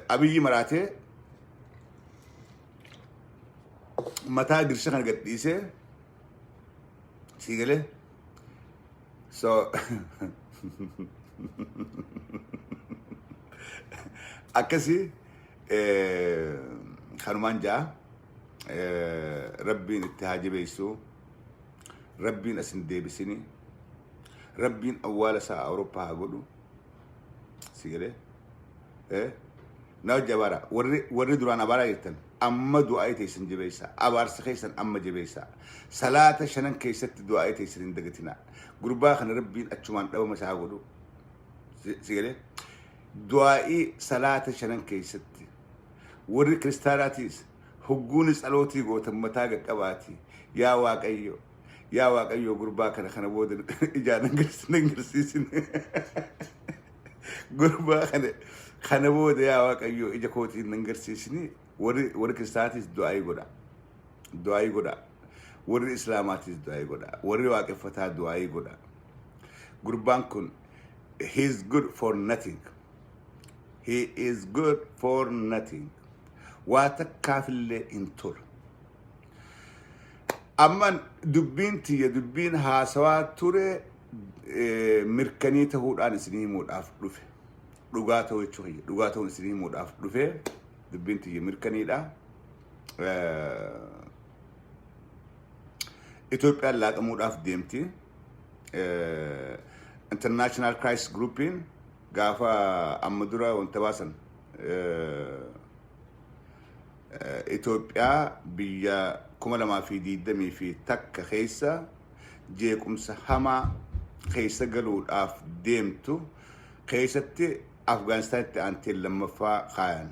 Abiyyi maraatee mataa girsha kana gad dhiisee, sii galee, so akkasii kanumaan ja'a. Rabbiin itti haa jabeessu, Rabbiin as hin deebisini, Rabbiin awwaala isaa Awurooppaa haa godhu. Si galee na hojii abaara. Warri duraan abaaraa jirtan amma du'aa teessan jabeessa, abaarsa keessan amma jabeessa. Salaata shanan keessatti du'aa teessan hin dagatinaa. Gurbaa kana Rabbiin achumaan dhabama isaa haa godhu. Si galee, du'aa'ii salaata shanan keessatti, warri kiristaanaatiis hogguuni tsalootii gootan mataa qaqqabaati, "Yaa Waaqayyo, yaa Waaqayyo, gurbaa kana booda ijaan nan garsiisin. Gurbaa kana booda, yaa Waaqayyo, ija kootiin nan garsiisini." Warri kiristaanaatiis du'aa'ii godha, du'aa'ii godha. Warri islaamaatiis du'aa'ii godha. Warri waaqeffataa du'aa'ii godha. Gurbaan kun, he is good for nothing, he is good for nothing. Waa takkaafillee hin tolu. Amman dubbiin tiyya, dubbiin haasawaa ture mirkanii ta'uudhaan isinii himuudhaaf dhufe. Dhugaa ta'uu jechuu kiyya. Dhugaa ta'uun isinii himuudhaaf dhufe. Dubbiin tiyya mirkaniidha. Itoophiyaan laaqamuudhaaf deemti. International Crisis Groupiin gaafa amma dura wanta baasan, Itoophiyaa biyya 2021 keessa jeequmsa hamaa keessa galuudhaaf deemtu keessatti Afgaanistaanitti aantee lammaffaa kaayan.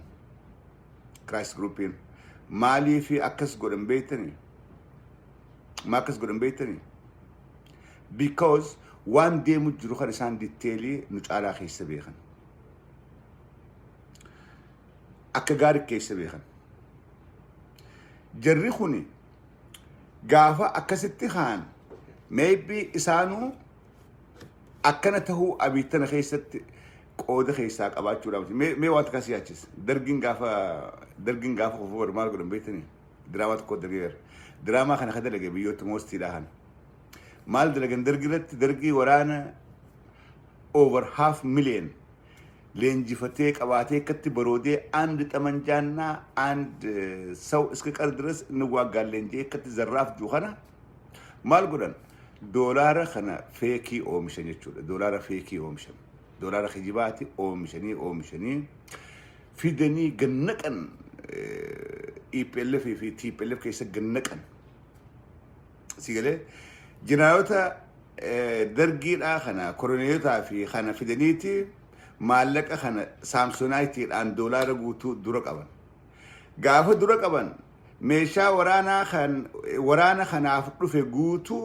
Crisis Groupiin maalii fi akkas godhan beektanii? Maa akkas godhan beektanii? Because waan deemu jiru kan isaan detailii nu caalaa keessa beekan. Akka gaarii keessa beekan. Jarri kuni gaafa akkasitti kaan, maybe isaanuu akkana tahuu abiittana keessatti qooda keessaa qabaachuudhaaf. Mee waan takka si yaachisa. Dargiin gaafa kufuu godhu maal godhan beektanii? Diraamaa tokko dalagee, diraamaa kana ka dalage biyyoota moostiidhaa kana. Maal dalagan Dargii irratti? Dargii waraana over half million leenjifatee qabaatee akkatti baroodee አንድ ጠመንጃና አንድ ሰው እስከ ቀር ድረስ እንዋጋለን jee akkatti zarraaf jiru kana maal godhan? Doolaara kana fake oomishan jechuudha. Doolaara fake oomishan. Doolaara kijibaati oomishanii oomishanii fidanii gannaqan. EPLF fi TPLF keessa gannaqan. Si galee, jinaayota dargiidhaa kana, koroneelotaa fi kana fidaniiti maallaqa kana saamsonaayitiidhaan doolaara guutuu dura qaban. Gaafa dura qaban, meeshaa waraanaa kan waraana kanaaf dhufe guutuu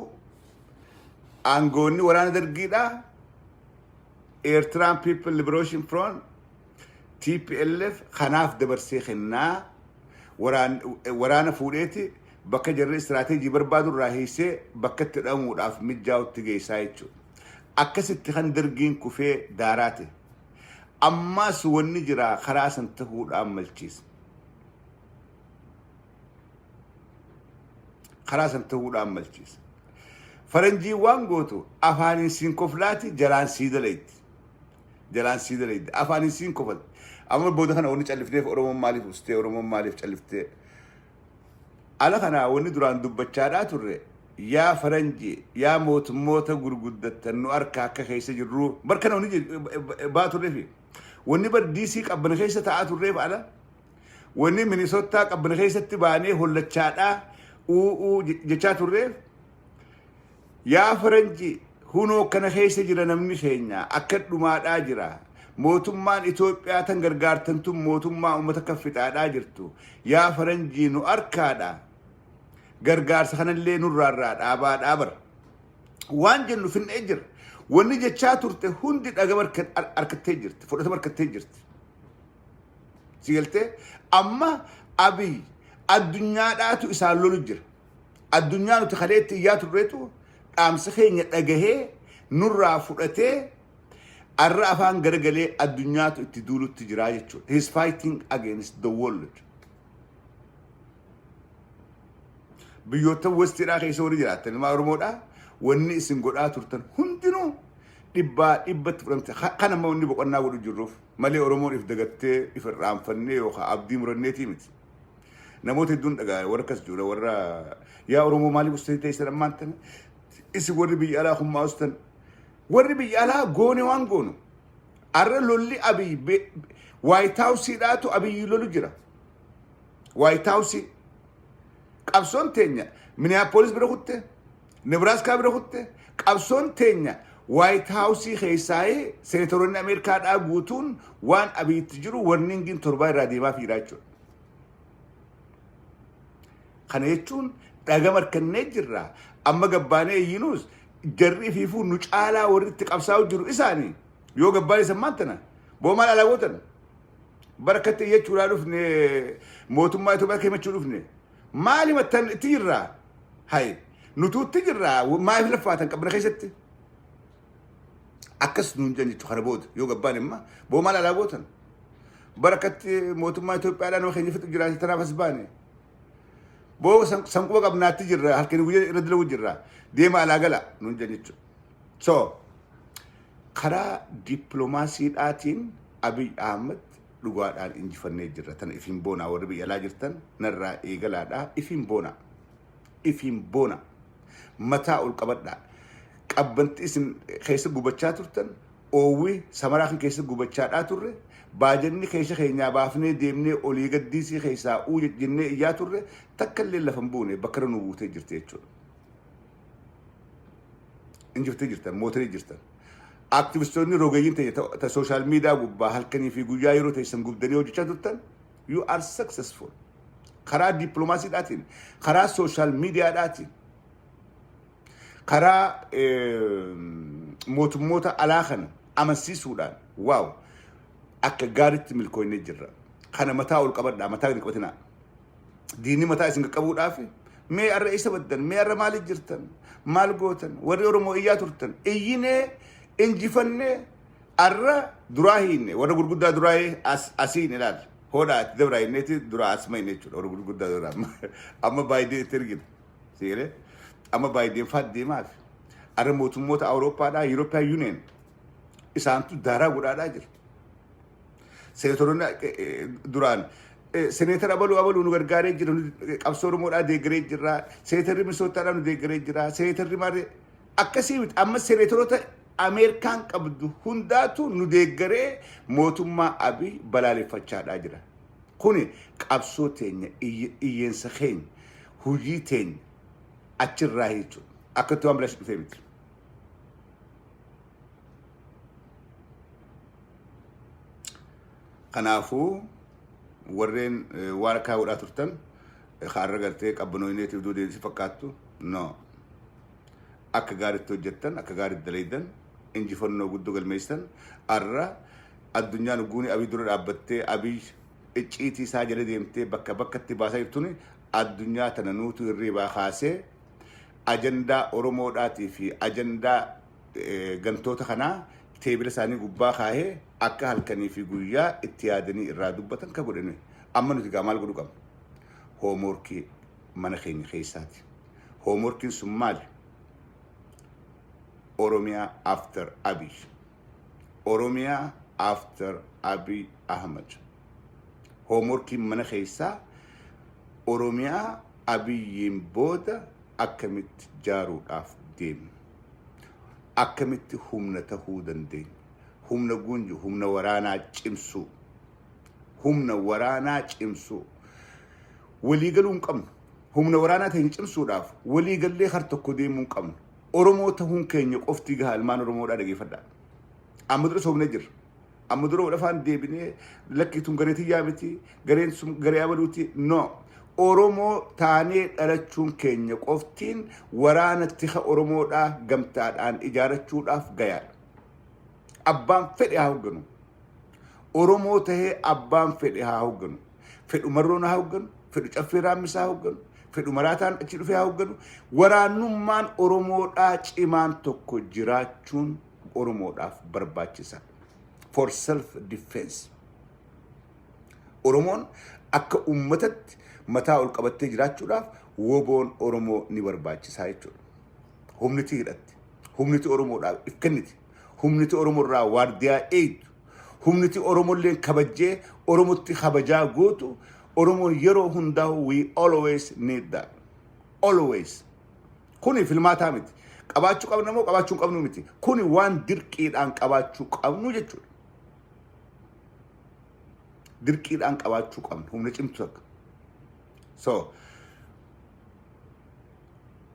aangoonni waraana dargiidhaa Eertiraan People Liberation Front, TPLF kanaaf dabarsee kennaa, waraana fuudheeti bakka jarri istiraateejii barbaadu irraa hiisee bakka itti dhamuudhaaf mijaa'utti geessaa jechuudha. Akkasitti kan dargiin kufee daaraate. Ammaas wanni jira karaa san ta'uudhaan malchiisa. Karaa san ta'uudhaan malchiisa. Faranjiin waan gootu afaaniin siin koflaati, jalaan sii dalayti. Jalaan sii dalayti. Afaaniin siin kofalti. Amma booda kana wanni callifneef, Oromoon maaliif ustee, Oromoon maaliif calliftee? Ala kana wanni duraan dubbachaadhaa turre, yaa faranji, yaa mootummoota gurguddattan, nu harka akka keessa jirru barkana wanni baa turreefi Wanni bar DC qabbana keessa taa'aa turreef ala, wanni Minnesota qabbana keessatti baanee hollachaadhaa u'uu jechaa turreef, yaa faranji, hunoo kana keessa jira namni keenya akka dhumaadhaa jira. Mootummaan Itoophiyaa tan gargaartan tun mootummaa uummata akka fixaadhaa jirtu. Yaa faranjii, nu arkaadha. Gargaarsa kanallee nurraarraa dhaabaadhaa bara. Waan jennu finnee jira. Wanni jechaa turte hundi dhagama harkattee jirti. Fudhatama harkattee jirti. Si galtee? Amma Abiy addunyaadhaatu isaan lolu jira. Addunyaa nuti kaleetti iyyaa turreetu dhaamsa keenya dhagahee nurraa fudhatee arra afaan garagalee addunyaatu itti duulutti jira jechuudha. He is fighting against the world. Biyyoota westiidhaa keessa warri jiraattan ilmaa Oromoodhaa, wanni isin godhaa turtan hundinuu dhibbaa dhibbatti fudhamte. Kan amma wanni boqonnaa godhu jirruuf malee Oromoon if dagattee, if irraanfannee yookaan abdii muranneetii miti. Namoota hedduun dhagaa warra akkas jiru, warra yaa Oromoo, maaliif ustanii teessan ammaan tana, isin warri biyya alaa kun maa ustan? Warri biyya alaa goone waan goonu. Arra lolli Abiy White Houseiidhaatu Abiyyi lolu jira. White House qabsoon teenya Minneapolis bira kutte, Nebraaskaa bira kutte, qabsoon teenya White House keessaayee seneetoroonni Ameerikaadhaa guutuun waan Abiyyitti jiru warningiin torbaa irraa deemaa fiiraa jechuudha. Kana jechuun dhaga markannee jirra. Amma gabbaanee iyyinuus jarri ifiifuu nu caalaa warri itti qabsaa'u jiru isaanii. Yoo gabbaan isan maal tana? Boo, maal alaa gootan? Barakatti iyyachuudhaa dhufne, mootummaa Itoophiyaa himachuu dhufne. Maali mattan itti jirraa? Hay, nutuutti jirraa, maaliif laffaatan qabna keessatti? Akkas nuun jedhan jechuudha kana booda yoo gabbaan imma boo, maal alaa gootan? Barakatti mootummaa Itoophiyaadhaa nama keenya fixu jiraate, tanaaf as baane. Boo, sanquba qabnaatti jirra, halkanii guyyaa irra dalagu jirra, deema alaa gala nuun jedhan jechuudha. So karaa dippiloomaasiidhaatiin Abiy Ahmed dhugaadhaan injifannee jirra. Tana ifiin boonaa, warri biyya alaa jirtan narraa eegalaadhaa ifiin boonaa. Ifiin boonaa. Mataa ol qabadhaa. Qabbanti isin keessa gubachaa turtan, oowwi samaraa kan keessa gubachaadhaa turre, baajanni keessa keenyaa baafnee deemnee olii gaddiisii keessaa uu jennee iyyaa turre takka illee lafa hin buune, bakka irra nu buutee jirti jechuudha. Injiftee jirtan, mootorii jirtan. Aktivistoonni rogeeyyiin ta'e ta social media gubbaa halkanii fi guyyaa yeroo teessan gubdanii hojjechaa turtan, you are successful. Karaa dippiloomaasiidhaatiin, karaa social mediadhaatiin, karaa mootummoota alaa kana amansiisuudhaan, wow, akka gaariitti milkooynee jirra. Kana mataa ol qabadhaa, mataa gadi qabatinaa. Diinni mataa isin qaqqabuudhaaf mee arra isa baddan, mee arra maaliif jirtan, maal gootan, warri Oromoo iyyaa turtan, iyyinee injifannee arra duraa hiinne, warra gurguddaa duraa asiin ilaal. Hoodhaa itti dabraa inneeti duraa asuma inni jechuudha, warra gurguddaa duraa amma baay'ee itti ergina. Seeree amma baay'een faat deemaaf arra mootummoota Awurooppaadhaa, European Union isaantu daaraa godhaadhaa jira. Seneetoroonni duraan seneetara abaluu abaluu nu gargaaree jira, qabsoo Oromoodhaa deeggaree jira, seneetarri Minisootaadhaa nu deeggaree jira, seneetarri maarree akkasii miti, amma seneetoroota Ameerikaan qabdu hundaatu nu deeggaree mootummaa Abiy balaaleffachaadhaa jira. Kuni qabsoo teenya, iyyeensa keenya, hojii teenya achirraa jechuudha. Akkatti waan bilaasii dhufee miti. Kanaafuu warreen waan akkaa godhaa turtan kaarra gartee qabbanooyneetiif duudeessi fakkaattu, no. Akka gaariitti hojjettan, akka gaariitti dalaydan, injifannoo guddoo galmeessitan. Arra addunyaan uguuni Abiy dura dhaabbattee, Abiy icciitii isaa jala deemtee bakka bakkatti baasaa jirtuni, addunyaa tana nuutu hirriibaa kaasee ajandaa Oromoodhaatii fi ajandaa gantoota kanaa teebila isaanii gubbaa kaahee akka halkanii fi guyyaa itti yaadanii irraa dubbatan ka godhani. Amma nuti gaa maal godhuu qabna? Homeworkii mana keenya keessaati. Homeworkiin sun maali? Oromiyaa after Abiy. Oromiyaa after Abiy Ahmed. Homeworkiin mana keessaa Oromiyaa Abiyyiin booda akkamitti jaaruudhaaf deemna? Akkamitti humna tahuu dandeenya? Humna guunju humna waraanaa cimsuu. Humna waraanaa cimsuu. Waliigaluu hin qabnu. Humna waraanaa teenya cimsuudhaaf waliigallee har tokko deemuu hin qabnu. Oromoo tahuun keenya qofti gaha ilmaan Oromoodhaa dhageeffadhaa. Amma dura soomnee jirra. Amma dura wal afaan deebinee lakkii tun garee tiyyaa miti, gareen sun garee abaluuti. No. Oromoo taanee dhalachuun keenya qoftiin waraana tika Oromoodhaa gamtaadhaan ijaarachuudhaaf gayaadha. Abbaan fedhe haa hogganu. Oromoo tahee abbaan fedhe haa hogganu. Fedhu Marroon haa hogganu, fedhu Caffee Raammisaa haa hogganu, fedhu Maraataan achi dhufee haa hogganu. Waraannummaan Oromoodhaa cimaan tokko jiraachuun Oromoodhaaf barbaachisaadha. For self defense. Oromoon akka uummatatti mataa ol qabattee jiraachuudhaaf woboon Oromoo ni barbaachisaa jechuudha. Humniti hidhatti. Humniti Oromoodhaaf if kenniti. Humniti Oromoo irraa waardiyaa eegdu. Humniti Oromolleen kabajjee Oromotti kabajaa gootu Oromoon yeroo hundaa we always need that. Always. Kuni filmaataa miti. Qabaachuu qabna moo qabaachuu hin qabnu miti. Kuni waan dirqiidhaan qabaachuu qabnu jechuudha. Dirqiidhaan qabaachuu qabnu humna cimtu takka. So,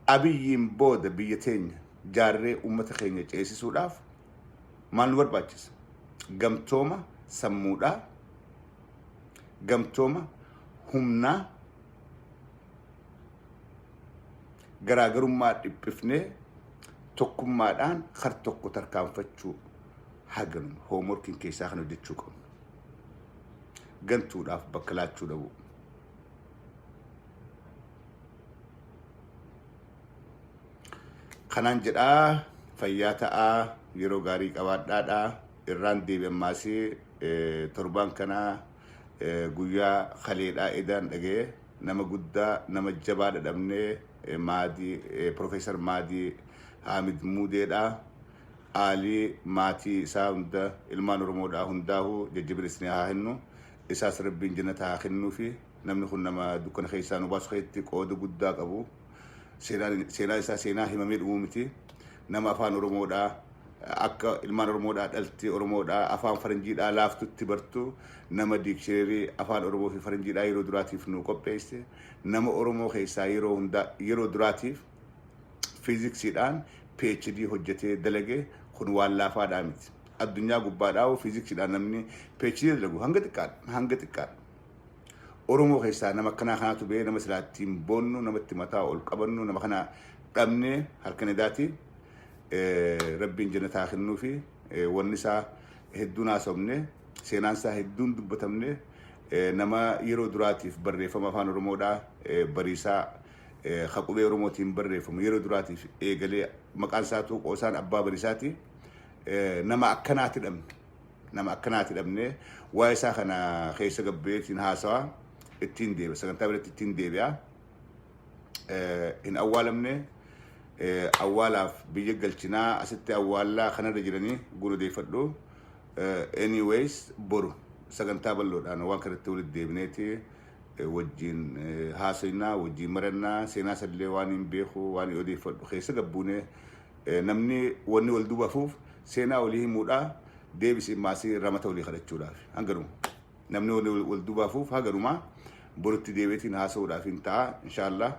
Abiyyiin booda biyya teenya jaarree uummata keenya ceesisuudhaaf maal nu barbaachisa? Gamtooma sammuudhaa, gamtooma humnaa, garaagarummaa dhiphifnee tokkummaadhaan kar tokko tarkaanfachuu haganuma hoomworkiin keessaa kan hojjechuu qabnu. Gantuudhaaf bakka laachuu dhabuu. Kanaan jedhaa fayyaa ta'aa yeroo gaarii qabaadhaadhaa irraan deebi ammaasii torbaan kanaa guyyaa kaleedhaa edaan dhaga'ee nama guddaa nama jabaa dhadhabnee Maadii Profeesar Maadii Haamid Muudeedha. Aalii maatii isaa hunda ilmaan Oromoodhaa hundaa'uu jajjabina isinii haa kennu. Isaas Rabbiin jannata haa kennuufi. Namni kun nama dukkana keessaa nu baasu keessatti qooda guddaa qabu. Seenaan isaa seenaa himamee dhumuu miti. Nama afaan Oromoodhaa akka ilmaan Oromoodhaa dhalti Oromoodhaa afaan faranjiidhaa laaftutti bartu nama diikshineerii afaan Oromoo fi faranjiidhaa yeroo duraatiif nu qopheesse nama Oromoo keessaa yeroo hundaa yeroo duraatiif fiiziksiidhaan PhD hojjetee dalage kun waan laafaadhaa miti. Addunyaa gubbaadhaa fiiziksiidhaan namni PhD dalagu hanga xiqqaadha hanga xiqqaadha. Oromoo keessaa nama akkanaa kanaatu ba'ee nama silaa ittiin boonnu nama itti mataa ol qabannu nama kana dhabnee harka nidaati. Rabbiin jannataa kennuu fi wanni isaa hedduun haasofne seenaan isaa hedduun dubbatamne nama yeroo duraatiif barreeffama afaan Oromoodhaa bariisaa ka qubee Oromootiin barreeffamu yeroo duraatiif eegalee maqaan isaatu qoosaan abbaa bariisaati. Nama akkanaati dhabne. Nama akkanaati dhabne waa'ee isaa kana keessa gabbeetiin haasawaa ittiin deebi'a. Sagantaa biratti ittiin deebi'a. Hin awwaalamne awwaalaaf biyya galchinaa asitti awwaallaa kanarra jiranii guun odeeffadhu. Anyways boru sagantaa bal'oodhaan waan kanatti walitti deebineeti wajjin haasofnaa wajjin marannaa seenaa isallee waan hin beeku waan hin odeeffadhu keessa gabbuunee namni wanni wal duuba hafuuf seenaa walii himuudhaa deebisi maasii ramata walii kadhachuudhaaf hanganuma namni wanni wal duuba hafuuf haganuma borutti deebiitiin haasa'uudhaaf hin ta'a inshaallah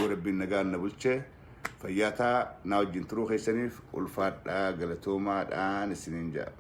yoo rabbiin nagaan na bulche fayyaa ta'a naa wajjin turuu keessaniif ulfaadhaa galatoomaadhaan isiniin jedha.